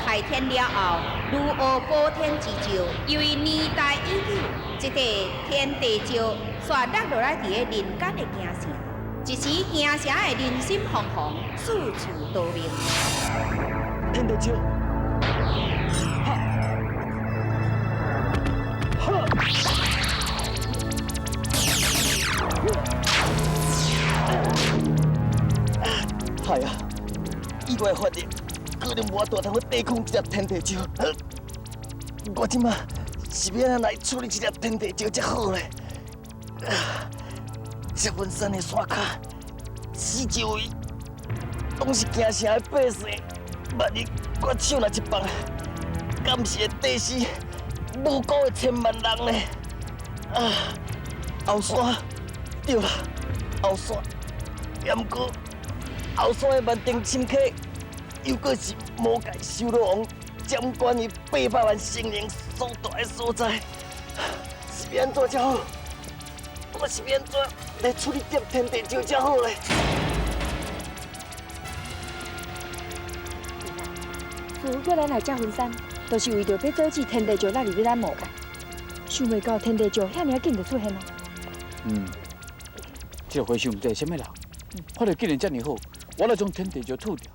開天了後，如學補天之咒，由於年代已久，這塊天地咒煞落落來佇个人間的京城，一時京城的人心惶惶，四處逃命。天地咒，哈，哈，係啊，以我的法力，可能無法度通去對抗這粒天地咒。我這馬是欲按怎來處理這粒天地咒才好咧？接雲山的山跤，四周圍攏是京城的百姓，萬一我手若一放，敢是會硩死無辜的千萬人咧？啊，後山，對啦，後山，毋過後山的萬定深溪，又閣是魔界修羅王掌管伊800萬生靈所住的所在，是欲按怎才好？我是欲按怎來處理這天地咒才好咧？師父叫咱來接雲山，就是為著欲阻止天地咒落入去咱魔界。想袂到天地咒遐爾仔緊就出現啊！嗯，這個和尚毋知是啥物人，法力竟然遮爾好，我來將天地咒吐掉。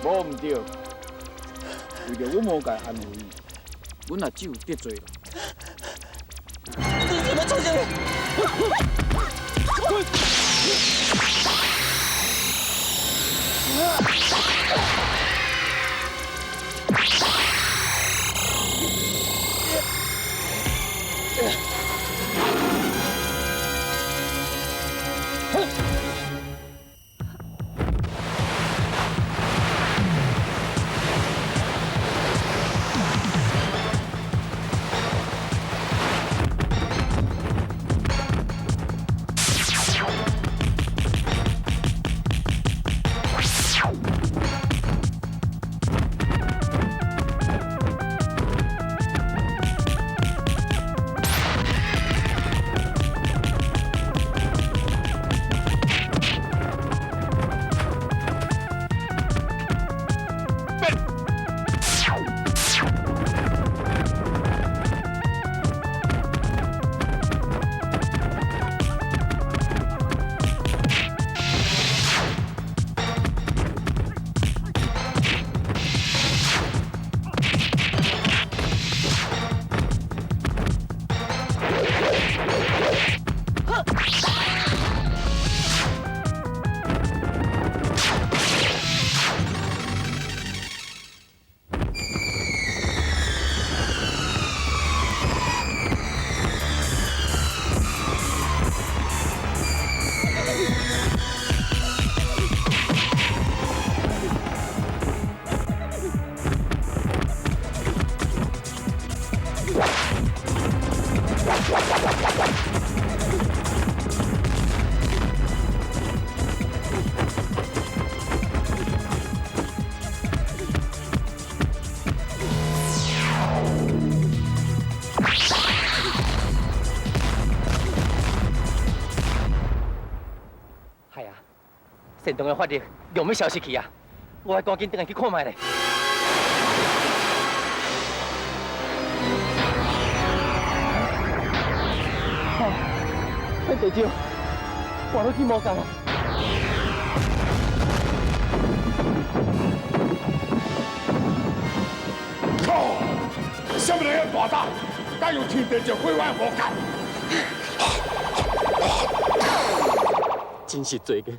無毋對，為著阮魔界安危，阮也只有得罪啦。你怎麼出現？神童的法力用欲消失去啊！我爱赶紧转来去看觅咧。啊！天地咒，挂落去魔界啊！靠！啥物人遐大胆，敢用天地咒毁我魔界？真是罪过，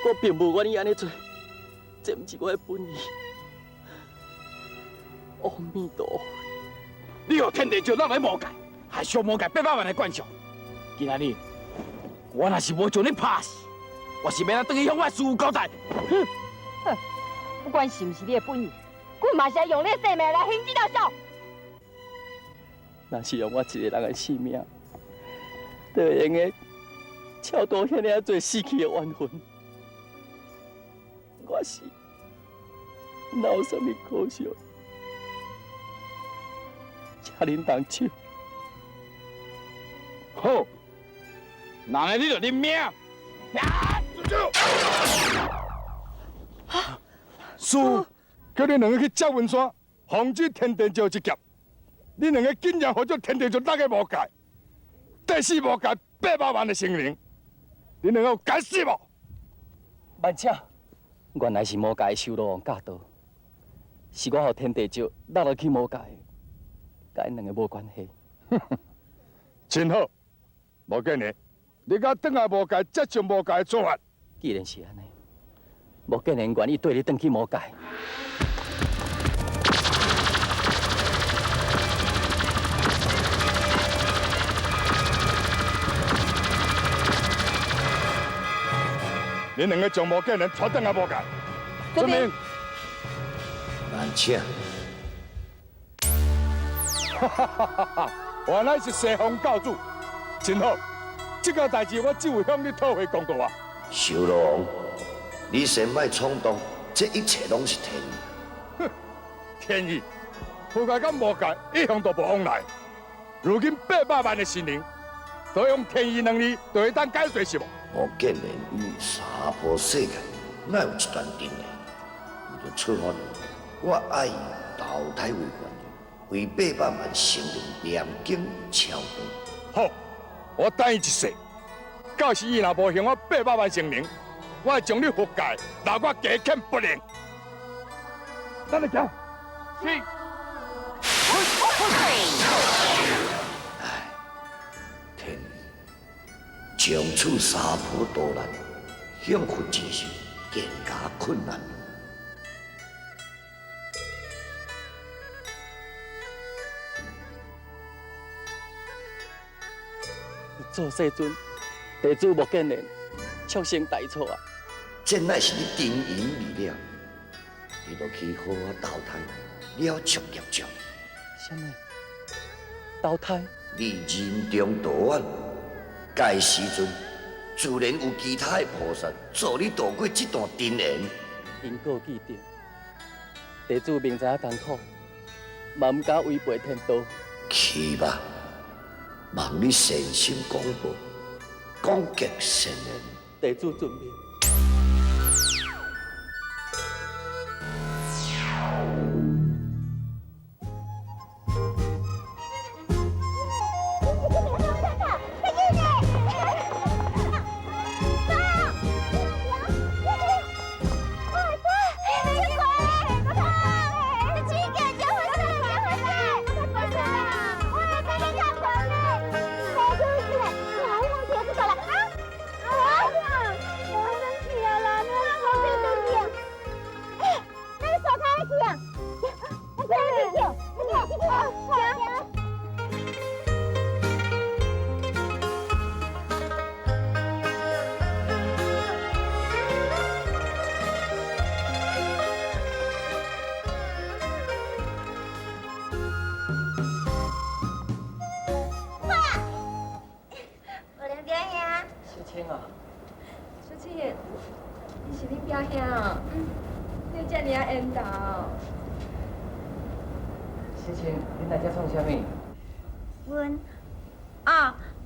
我并无愿意按呢做，这毋是我的本意。阿弥陀佛，你予天地咒落来魔界，害小魔界800万的怪兽。今仔日，我若是无将你拍死，我是欲按怎转去向我师父交代？哼！哼！不管是毋是你的本意，阮嘛是爱用你的性命来还这条数。若是用我一个人的性命，就会用得超度遐尔济死去的冤魂，我是哪有啥物可惜？请恁动手。好，那呢你就认命。师父，叫恁两个去接云山，防止天地咒一劫。恁两个竟然予这天地咒落去魔界，第四魔界800万的生灵，恁两个有该死无？慢请，原来是魔界的修罗王教导，是我予天地咒落落去魔界，佮𪜶两个无关系。真好，无建议，你佮转来魔界接受魔界的做法。既然是按呢，无建言愿意缀你转去魔界。恁两个将无建言带转来魔界。遵命。慢请。哈哈哈哈哈！原来是西方教主，真好。这个代志我只有向你讨回公道啊！修罗王，你先莫冲动，这一切拢是天意。哼，天意，佛界佮魔界一向都无往来。如今800万的神灵，都用天意两字，就会当解释是无？无建言与娑婆世界乃有一段姻缘，为着出发，我爱投胎为凡人，为800万生灵念经超度。好，我等伊一世，到时伊若无还我800万生灵，我会将你佛界留我加减不灵。咱来行。是。唉，天，从此娑婆多难，向佛之时更加困难。做世尊，弟子目犍连，畜生大错啊！这乃是你定因未了，你就去好好投胎，了却业障。啥物？投胎？你人中道远，届时阵自然有其他的菩萨助你度过这段尘缘。因果既定，弟子明知影艰苦，嘛毋敢违背天道。去吧。望你善心广报，广结善缘。弟子遵命。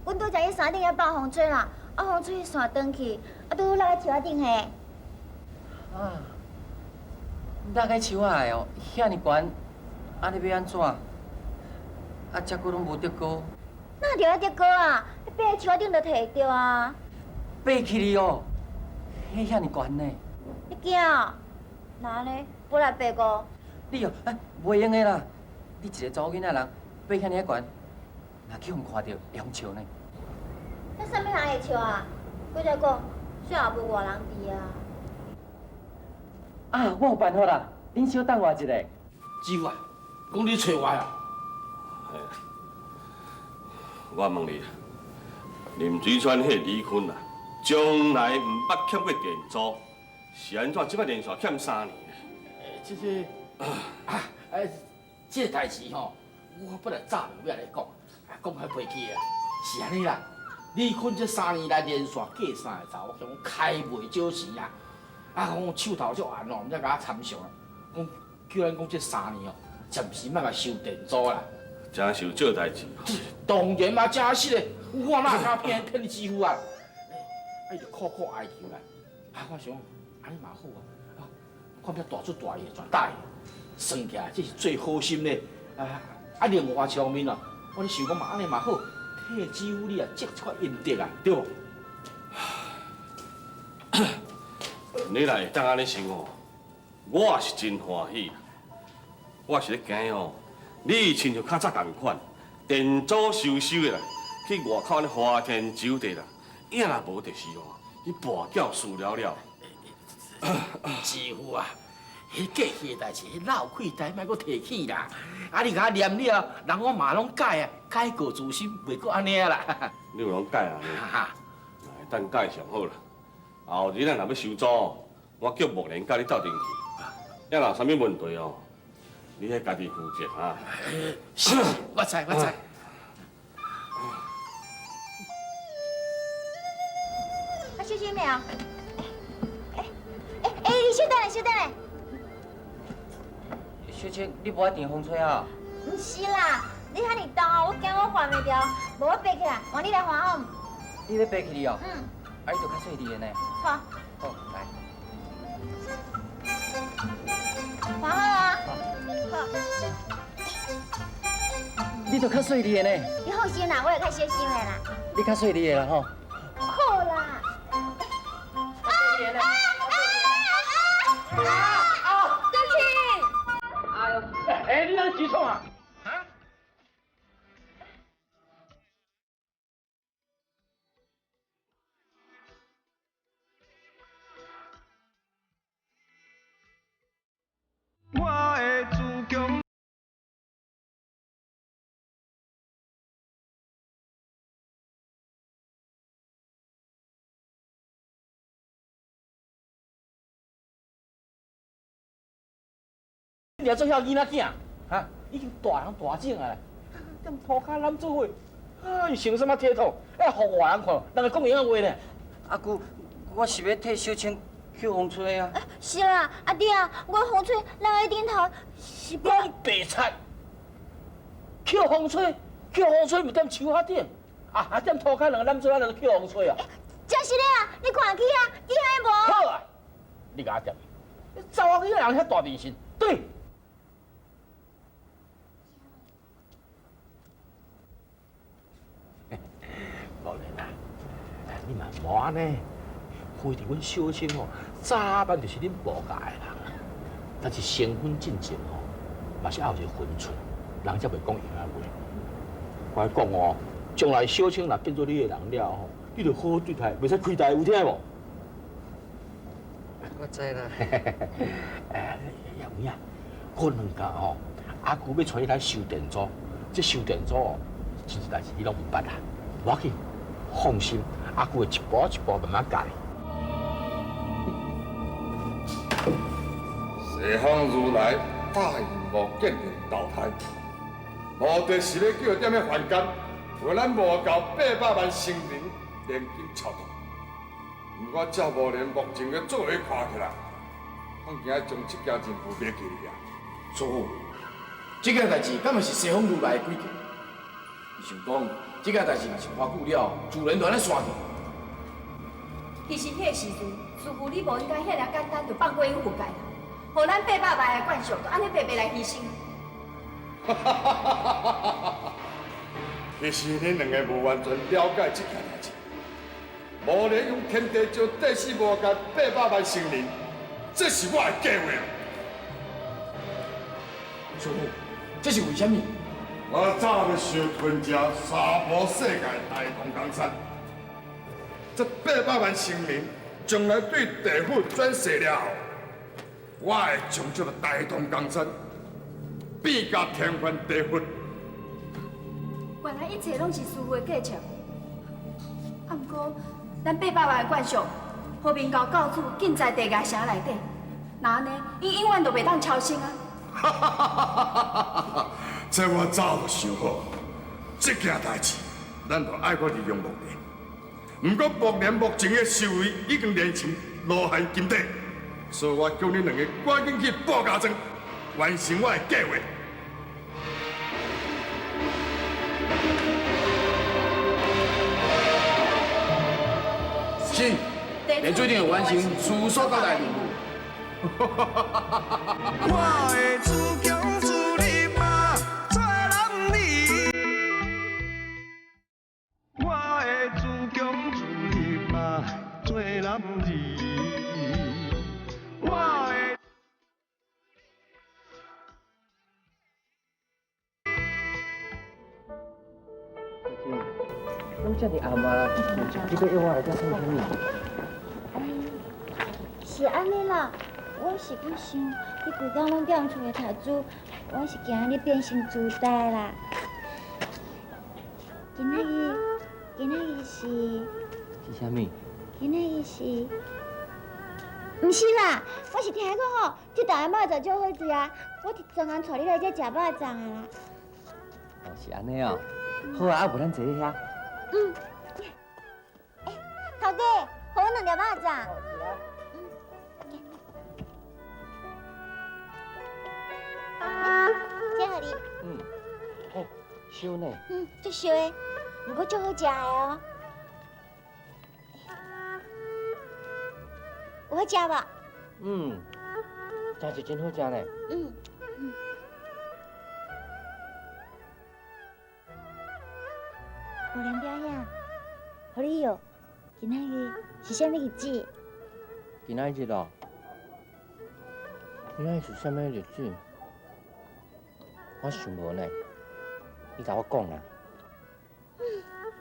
阮拄才去山顶遐暴风雪啦，啊风吹线断去，啊拄好落喺树仔顶嘿。啊，落喺树仔下哦，遐尔悬，按呢欲按怎？啊，遮久拢无得膏。哪著爱得膏啊？爬喺树仔顶就提著啊。爬起哩哦，彼遐尔悬呢。你惊？那按呢？我来爬过。你哦，哎，袂用的啦！你一个查某囡仔人，爬遐尔悬，若去予人看著，会予笑呢。那啥物人会笑啊？搁再讲，虽然也无外人伫啊。啊，我有办法啦！恁小等我一下。姊夫啊，讲你揣我啊？我问你，林水川彼个李坤啊，从来毋捌欠过电租，是按怎这摆连续欠3年？这个啊，哎，这个代志吼，我本来早就欲来讲，啊，讲较袂记啊，是按呢啦。李坤这3年来连续过3个查某，讲开袂少钱啊，啊，讲手头足红哦，毋知共我参详啊，讲叫咱讲这3年哦，暂时莫共收电租啦。真是有这代志。当然嘛，真实的，我哪敢骗骗你姊夫啊？啊，伊就苦苦哀求啦。啊，我想，按呢嘛好啊，啊，看遮大出大入全答应，算起来这是最好心的。啊啊，另外一方面啊，我咧想讲嘛，按呢嘛好，替姊夫你啊积一寡阴德啊，对无？你若会当按呢想哦，我也是真欢喜。我是咧惊哦，你亲像较早仝款，电租收收的啦，去外口按呢花天酒地啦，影若无就是哦，去跋筊输了了。姊夫啊，彼过去的代志，彼老气代莫阁提起啦。啊，你共我念了，人我嘛拢改啊，改过自新，袂阁按呢啦。你有拢改啊？会当改上好啦。后日咱若欲收租，我叫木莲佮你斗阵去。啊，若有啥物问题哦，你彼家己负责哈。是，我知我知。啊，小心没有？哎，你稍等下，稍等下。小青，你无爱电风吹啊？毋是啦，你遐尔重哦，我惊我还袂牢，无我爬起来，换你来还好毋？你欲爬起来哦？嗯。啊，你著较细腻的呢。好。好，来。还好啊。好。你著较细腻的呢。你放心啦，我会较小心的啦。你较细腻的啦吼。好啦。啊啊啊啊！对不起。哎呦，哎，你那是创啊？我的自强。你来做遐囡仔囝，哈，已经大人大种啊，踮涂跤揽做伙，啊，穿啥物体统？哎，予外人看，人会讲闲话呢。阿舅，我是欲替小青捡风吹啊。是啦，阿弟啊，我风吹落喺顶头，是讲白贼，捡风吹，捡风吹毋踮树仔顶，啊啊踮涂跤两个揽做，咱就捡风吹啊。真是的啊，你看起啊，起海无？好啊，你共我踮，你查某囡仔人遐大面神，对。无啦，你嘛莫按呢，非伫阮小青吼，早晚就是恁婆家的人。但是成婚进前吼，嘛是爱有一个分寸，人才袂讲闲话。我讲哦，将来小青若变做你的人了吼，你著好好对待，袂使亏待，有听无？我知啦。哎，有影，过两工吼，阿舅欲带你来收电租，这收电租哦，真济代志你拢毋捌啦。无要紧，放心，阿舅会一步一步慢慢教你。西方如来答应无见面投胎，目的是欲叫踮咧凡间为咱魔教800万生灵念经超度。毋过照无连目前的作为看起来，恐惊将这件任务袂记哩啊！师父，这件代志敢会是西方如来的诡计？伊想讲，这件代志若是偌久了，自然就按呢散去。其實彼个時陣，師傅你無應該遐爾簡單就放過𪜶佛界啦，予咱800萬的冠屬就按呢白白來犧牲。其實恁兩个無完全了解這件代誌。無論用天地石塊死無界800萬生靈，這是我的計劃。師傅，這是為啥物？我早就想吞食娑婆世界大同江山，這800萬生靈將來對地府轉世了後，我會將這个大同江山變甲天翻地覆。原來一切攏是師傅的計策。啊，毋過咱800萬的冠屬，和明教教主禁在地衙城內底，若按呢，𪜶永遠都袂當超生啊！這我早就想好，這件代誌，咱就愛閣利用目連。毋過目連目前的修為已經練成羅漢金體，所以我叫恁兩个趕緊去布家莊，完成我的計劃。是，連水長完成事所交代任務。我的自強自立嘛，做男兒。我的自強自立嘛，做男兒。我的。攏遮爾暗啊，你閣約我來遮創啥物？是按呢啦，我是去想，你規工攏踮厝內讀書，我是驚你變成書呆啦。今仔日，今仔日是？是啥物？今仔日是？毋是啦，我是聽講吼，這道的肉粽足好食啊，我專工帶你來遮食肉粽的啦。哦，是按呢哦。好啊，啊無咱坐咧遐。嗯。欸，頭家，予阮兩粒肉粽。這予你。嗯。哦，燒呢？嗯，足燒的，毋過足好食的哦。有好食無？嗯，真是真好食呢。嗯嗯。無良表兄，予你約，今仔日是啥物日子？今仔日哦，今仔日是啥物日子？我想無呢，你共我講啦。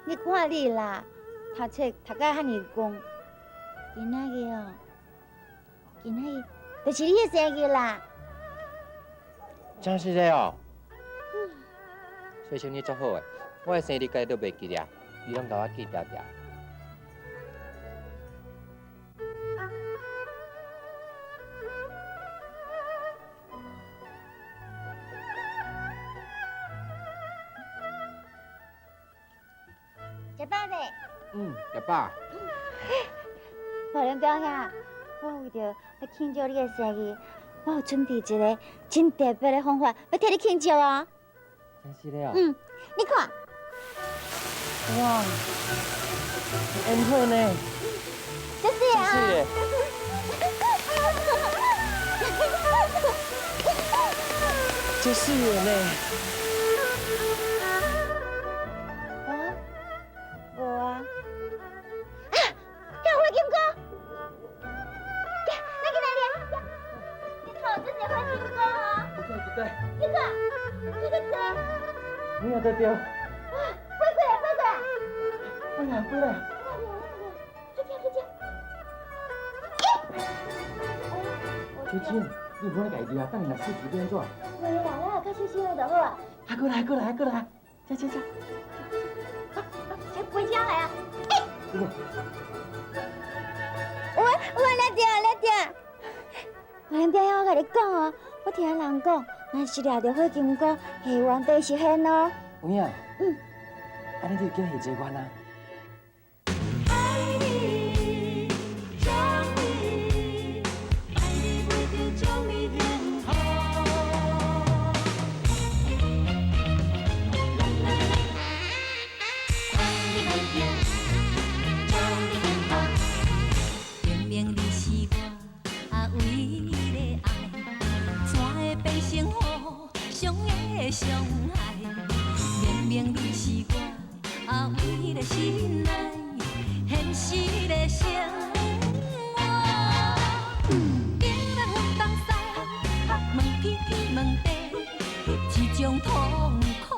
你看你啦，讀冊讀甲遐爾戇，今仔日哦，今仔日就是你的生日啦。真實的哦。小生你足好的，我的生日家己都袂記得，你攏共我記牢牢。食飽未？嗯，食飽。無良表兄，我為著欲慶祝你的生日，我有準備一个真特別的方法，欲替你慶祝哦。真是的哦。嗯，你看。哇，煙火呢？這是啊。這是的呢。啊？無啊。啊！跳火金菇。咱緊來掠。你看，這是火金菇哦。對對對。你看，這个濟。你也對對。哇！飛過來，飛過來。飛來飛來。去吃去吃。小姐，你唔好家己啊，等下若死去欲按怎？袂啦，我較小心就好啊。啊，過來過來過來，吃吃吃。先飛車來啊！有啊有啊，掠著掠著。無良表兄，我共你講哦，我聽人講，若是掠著火金菇，下願必實現哦。有影？嗯。按呢你就緊下這願啊。人生互相的傷害。明明你是我阿偉的心愛，現實的生活。叫人問東西，問天天問地，這種痛苦。